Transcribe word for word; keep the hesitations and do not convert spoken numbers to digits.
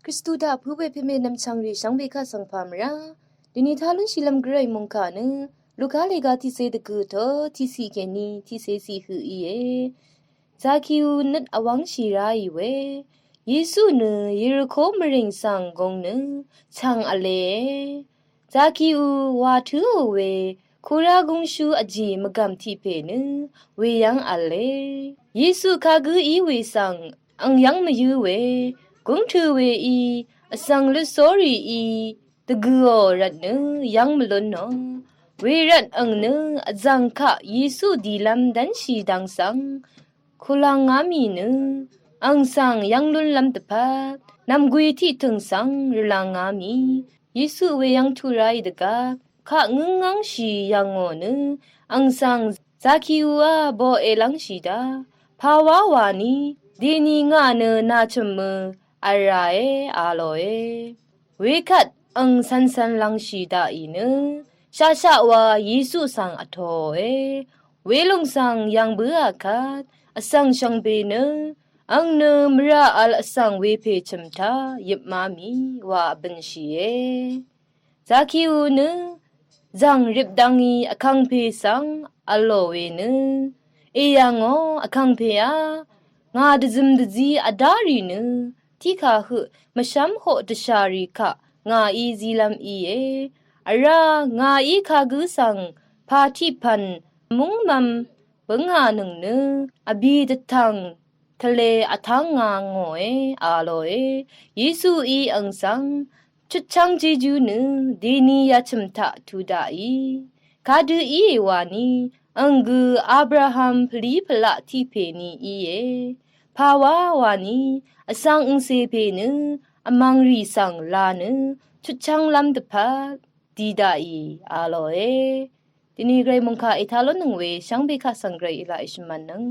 Kristu taq pø̄ we pème nvmchvngrì shvngbe kaq svng pà mvrá dvni tá lúnshìlv́m gvray mòngkà nø Luka lèga tiqsè dvgø̀ tø tiqsiq kèní tiqsè siq høq íe. Zakiu nøt vwv́ngshì ráì we. Yesu nø Yeriko mvrìng svng gong nø chv̀ng v̄le. Zakiu wà tǿò we kura gungshú vjì mvgv̀m tiq pè nø weyv́ng v̄le. Yesu kagǿ í we svng ang yv́ng mvyǿ we gúng tø̄ weí vsvng lvsórií dvgø̀ò rvt nø yv́ng mvlúnò. Wervt ang nø vzv̀ng kaq Yesu dìlv́m dv́nshì dvng svng kulv̄ngá mì nø ang svng yv́ng lúnlv́m dvpvt nv̀mgwi tiqtø̀ng svng rvlv̄ngá mì Yesu weyv́ng tuq ráì dvgvp kaq ngǿngv́ngshì yv̀ngò nø ang svng Zakiuá boqe lv́ngshì daq pàwá wàní dèni ngà nø nàchø̀m mø vràe a lòe. Wekvt ang cv̄ncv̄n lv́ngshì daqì nø shaqshaq wa Yesu svng vtōòe. Welòng svng yv̀ng bǿà kvt vsvng shvngbe nø ang nø mvrà vl vsvng wepè chø̀m taq yøpmá mì wa vbø̀nshìe. Zakiu nø zv̀ng rip dvngí vkàngpè svng v̄lò we nø èyv̀ngò vkàngpèá ngà dvzøm dvzí vdá rì nø tiqkà høq mvshv́m hoq dvshàrì kaq ngàí zílv́m íe. Vrá ngàí kagǿ svng pà tiqpv̀n mungmv̄m bǿngà nøng nø vbì dvtv̀ng tvle vtv́ng ngà ngòe a lòe. Yesuí ang svng chutchv́ng jejú nø dèni yachø̀m taq tu daqì kadø íe wàní ang gø Abraham pvlí pvlaq tiq pè ni íe. Pàwá wàní vsvng angcè pè nø vmv̀ngrì svng la nø chutchv́nglv́m dvpvt di daqì a lòe. Dvni gvray mòngkà ètá lónnøng we shvngbe kaq svng gvray èlaq èshvmv̀nnøng.